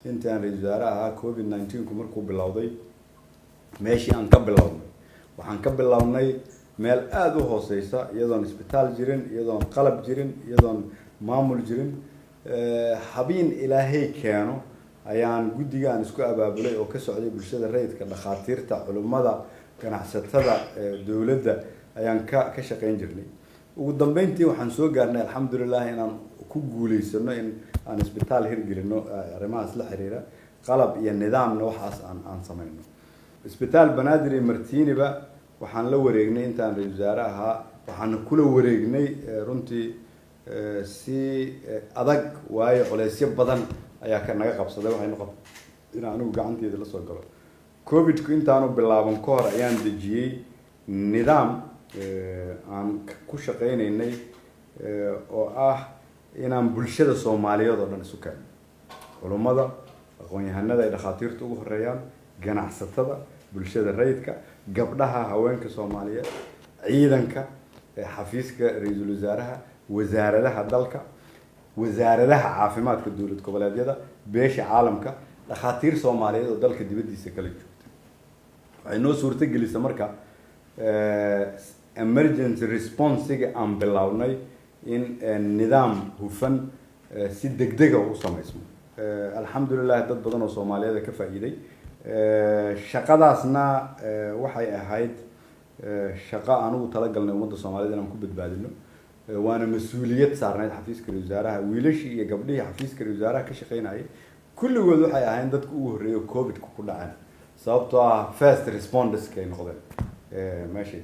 Intii aan ra-isul wasaare ahaa, COVID-19-ku markuu bilowday, meeshii aan ka bilownay, waxaan ka bilownay meel aada u hooseysa, iyadoon isbitaal jirin, iyadoon qalab jirin, iyadoon maamul jirin. Habeen Ilaahay keeno ayaan guddiga aan isku abaabulay oo ka socday bulshada rayidka, dhakhaatiirta, culimmada, ganacsatada, dowladda ayaan ka shaqeyn jirnay. Ugu dambeyntii waxaan soo gaarnay, alxamdulilah, inaan ku guuleysano in aan isbitaal hirgelino, arrimahaas la xiriira qalab iyo nidaamna waxaas aan sameyno. Isbitaal Banaadir iyo Martiiniba waxaan la wareegnay intaan ra-isul wasaare ahaa. Waxaana kula wareegnay runtii si adag, waayo culeysyo badan ayaa ka naga qabsaday. Waxay noqotay in anigu gacanteeda la soo galo. Covidku intaanu bilaaban ka hor ayaan dejiyey nidaam aan ku shaqeynaynay oo ah inaan bulshada Soomaaliyeed oo dhan isu keeno: culummada, aqoon-yahanada ay dhakhaatiirta ugu horeeyaan, ganacsatada, bulshada rayidka, gabdhaha, haweenka Soomaaliyeed, ciidanka, xafiiska ra-iisul wasaaraha, wasaaradaha dalka, wasaaradaha caafimaadka dowlad goboleedyada, beesha caalamka, dhakhaatiir Soomaaliyeed oo dalka dibaddiisa kala joogta. Waxay noo suurto gelisa marka emergency response-iga aan bilownay in nidaam hufan si degdega u samaysmo. Alxamdulilah, dad badan oo Soomaaliyeed ka faa'iiday shaqadaasna. Waxay ahayd shaqo aan ugu talagalnay ummadda Soomaaliyed inaan ku badbaadino, waana mas-uuliyad saarnayd xafiiska ra-isul wasaaraha. Wiilashii iyo gabdhihii xafiiska ra-isul wasaaraha ka shaqeynayay kulligood waxay ahayn dadka ugu horreeya Covidka ku dhaceen, sababtoo ah first responders-kay noqdeen meeshay.